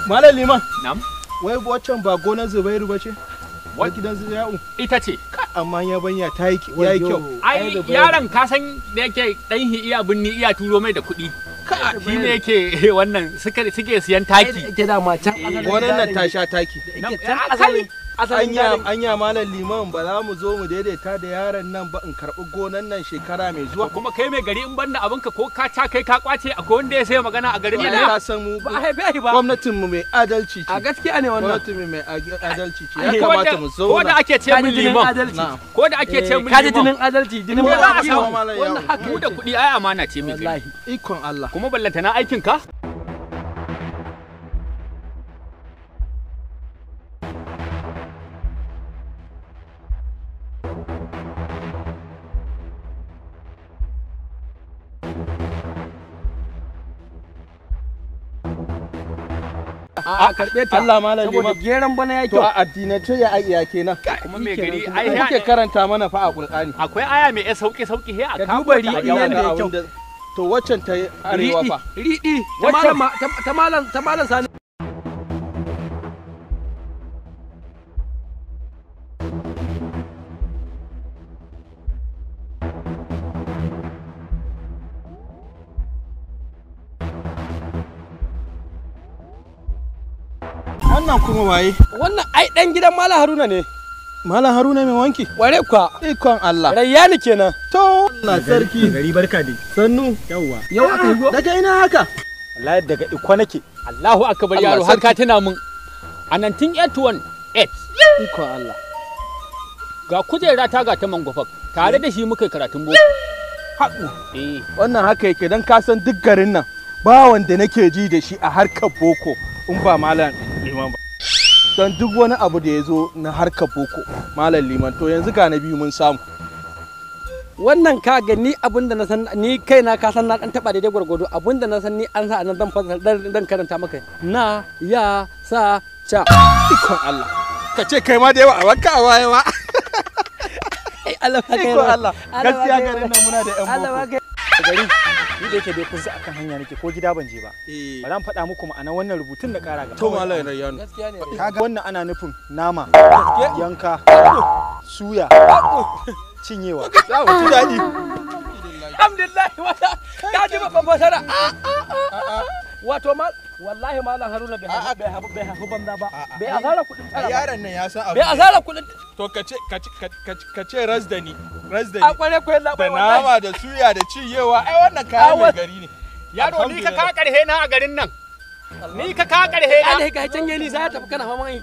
Malam Liman. Na'am. Wai waccan ba gonar Zubairu ba ce? Wai gidan Zubairu. Ita ce. Amma yabanya ta yi kyau. Ai yaron ka san da yake dan iya binni iya turo mai da kuɗi. Shi ne yake wannan suke siyan taki. Ita dama can gonar nan ta sha taki. Asali Anya Malam Liman ba za mu zo mu daidaita da yaron nan ba in karɓi gonan nan shekara mai zuwa. Kuma kai mai gari in banda abinka ko ka ca kai ka kwace akwai wanda ya sai magana a garin nan. Ka san mu ba a haife shi ba. Gwamnatin mu mai adalci ce. A gaskiya ne wannan. Gwamnatin mu mai adalci ce. Ya kamata mu zauna. Ko da ake ce mun liman. Ko da ake ce mun liman. Kaji jinin adalci jinin ba za a samu. Wannan haka mu da kuɗi ai amana ce mai gari. Ikon Allah. Kuma ballantana aikin ka. A karbe ta. Allah Malam Liman. Saboda geran bana ya To kyau. a addinance ya iya kenan. Kuma mai gari ai Kuke karanta mana fa a Qur'ani. Akwai aya mai sauki sauki he a Ka kawo duba ta a riɗi gyara. nan da ya kyau. To waccan ta arewa fa. Riɗi. Ta malam ta malam Sani. Wannan kuma waye? Wannan ai dan gidan Malam Haruna ne. Malam Haruna mai wanki. Ware kuwa. Ikon Allah. Rayyani kenan. To Allah sarki. Gari barka dai. Sannu. Yawwa. Yau aka yi go. Daga ina haka? Wallahi daga Ikko nake. Allahu akbar yaro har ka tuna mun. A 1981 Ikon Allah. Ga kujera ta ga ta mangwafak tare da shi muka yi karatun boko. Haƙu. Eh. Wannan haka yake dan ka san duk garin nan ba wanda nake ji da shi a harkar boko in ba Malam Liman ba. Don duk wani abu da ya zo na harkar boko Malam Liman to yanzu ga na biyu mun samu. Wannan ka ga ni abinda na san ni kaina ka san na dan taba daidai gwargwado abinda na san ni an sa anan zan fasara dan karanta maka na ya sa ca. Ikon Allah. Ka ce kai ma da yawa a wanka a waye ba. Ai Allah ba kai. Ikon Allah. Gaskiya garin nan muna da yan boko. Gari ni da yake dai kun san akan hanya nake ko gida ban je ba. Eh. Bari an faɗa muku ma'anar wannan rubutun da ƙara gaba. To Malam Rayyanu. Gaskiya ne. Kaga wannan ana nufin nama, yanka, suya, cinyewa. Za mu ji daɗi. Alhamdulillah wata ka ji babban fasara. Wato ma wallahi Malam Haruna bai hafu banza ba. Bai asara kuɗin tara ba. Yaron nan ya san abu. Bai asara kuɗin To ka ce ka ce rasdani. Rasdani. a kware kware Da labai wallahi. nama da suya da ciyewa ai wannan kayan mai gari ne. Yaro ni ka ka karhe na a garin nan. Ni ka ka karhe na. Allah ka canje ni za ta tafi kana faman